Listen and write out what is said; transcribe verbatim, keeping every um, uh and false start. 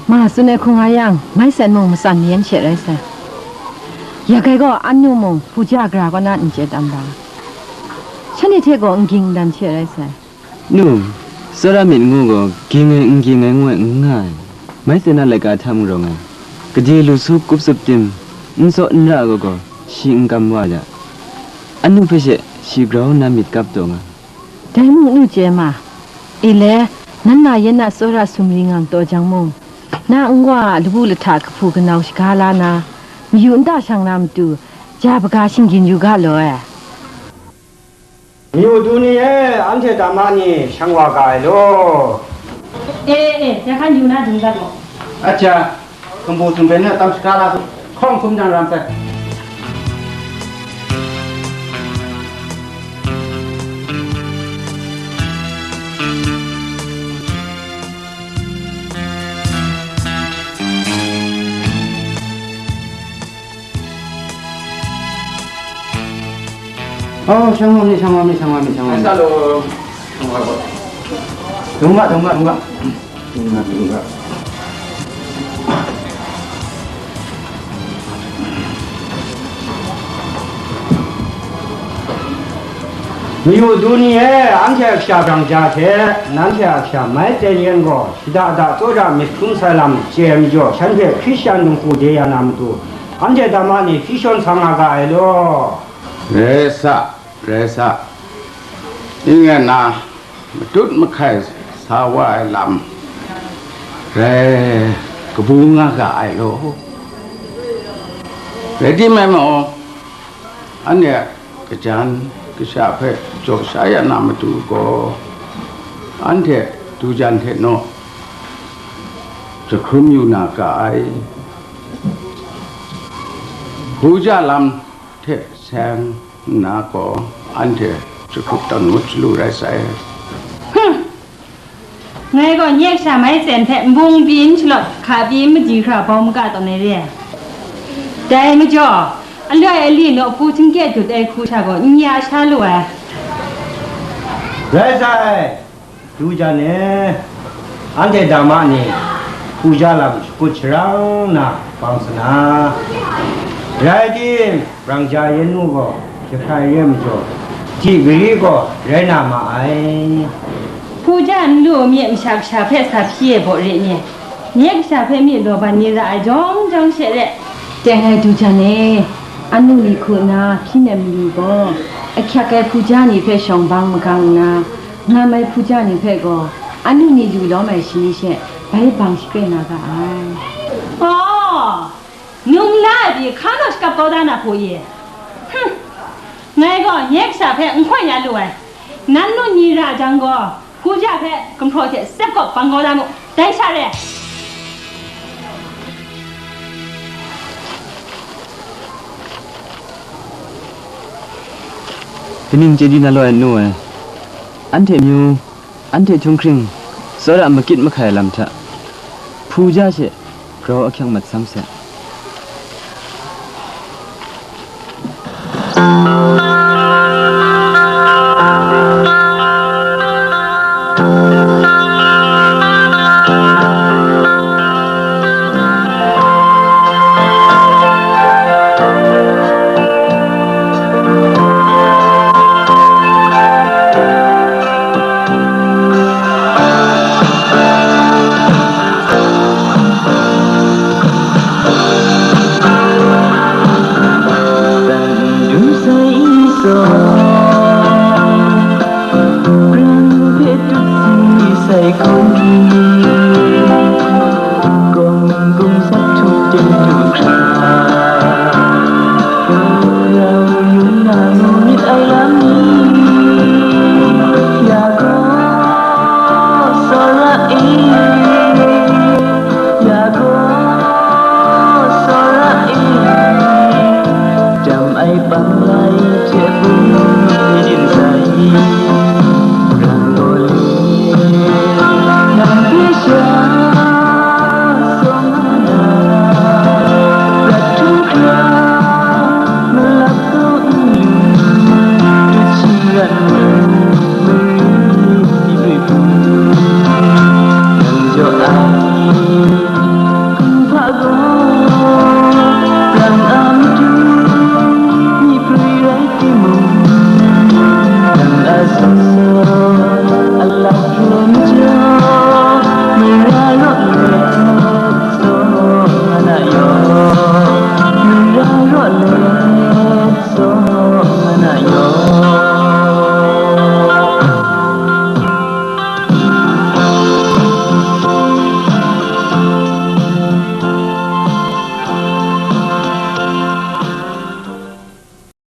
Ma tsun ai hkung nga yang, mai tsen mung matsan mayan she rai sai. Ya gai gaw, annu mung hpuja gara kaw na n chye tam ra, shanhte hte gaw n ging n dan she rai sai. Nu, tsawra myit ngu gaw, ging ai, n ging ai ngu ai, n nga ai. Mai tsen a laika hta mung rawng ai. Gade lu su kup tsup tim, n tsaw n ra ai gaw gaw, shi n kam wa ya. Annu hpe she shi grau nna myit kap taw nga. Dai mung nu chye ma. E le, nan na yan na tsawra sumri ngang taw jang mung, na n-wa a labu lahta kahpu kanau shaga la na, mayu nta shang na matu, ja baga shinggyin yu ga law e. Myu du ni e, anhte dama ni shang wa ga ai law. E, e, e, ya hkan yu na dung dat gaw. Acha, hkumbu sumpen na tam shaka la su, hkawng hkum jang ram sai. Oh, shang wa mi, shang wa mi, shang wa mi, shang wa mi. Asa lo. Dungga, dungga, dungga. Dungga, dungga. Myu du ni e, anhte a kasha brang ja hte, nanhte a kasha mai ten yan gaw, shada da tsawra myit hkrum sai lam chye ai majaw, shanhte Hkristan dinghku de ya na matu, anhte dama ni hpyi shawn sa nga ga ai law. Rai sa, rai sa. Ning rai nna, matut mahkai sa wa ai lam rai kabu nga ga ai law. Rai timung maw, anhte kajan kasha hpe jaw sha ya na matu gaw, anhte du jan hte naw jahkrum yu na ga ai. Hpuja lam hte seng nna gaw, anhte jahkrup tawn ngut chyalu rai sai. Hum! Ngai gaw nye kasha mai tsen hpe nbung pyi n shalawt, hka pyi n madi hkra bau maga tawn ai re ai. Dai majaw, aloi ali nawku htingkye dut ai hku sha gaw n ya sha lu ai. Rai sai, du jan e, anhte dama ni hpuja lam shakut sharang nna bang sa na, rai tim, brang ja yan nu gaw jahkrai re ai majaw, ji gari gaw rai na ma ai. Hpuja n lu mi masha kasha hpe sa hpyi ai baw re ni? Nye kasha hpe mi law ban ni ra ai jawng jawng she re. Teng ai du jan e, anu ni hku nna hpyi nem mayu gaw, ahkyak ai hpuja ni hpe shawng bang magang nna, ngam ai hpuja ni hpe gaw, anu ni lu lawm ai shani she bai bang shakre na ga ai. Aw, num la ai pyi hka naw shakap kau da na hku ye? Hum, ngai gaw nye kasha hpe n hkawn ya lu ai. Nan nu ni ra jang gaw, hpuja hpe gumhpraw hte tsep kawp bang kau da mu, dai sha re. Kaning chye di na law ai nu ai, anhte myu, anhte htunghkring, tsawra makit mahkai ai lam hta, hpuja she grau ahkyang mat sam sai.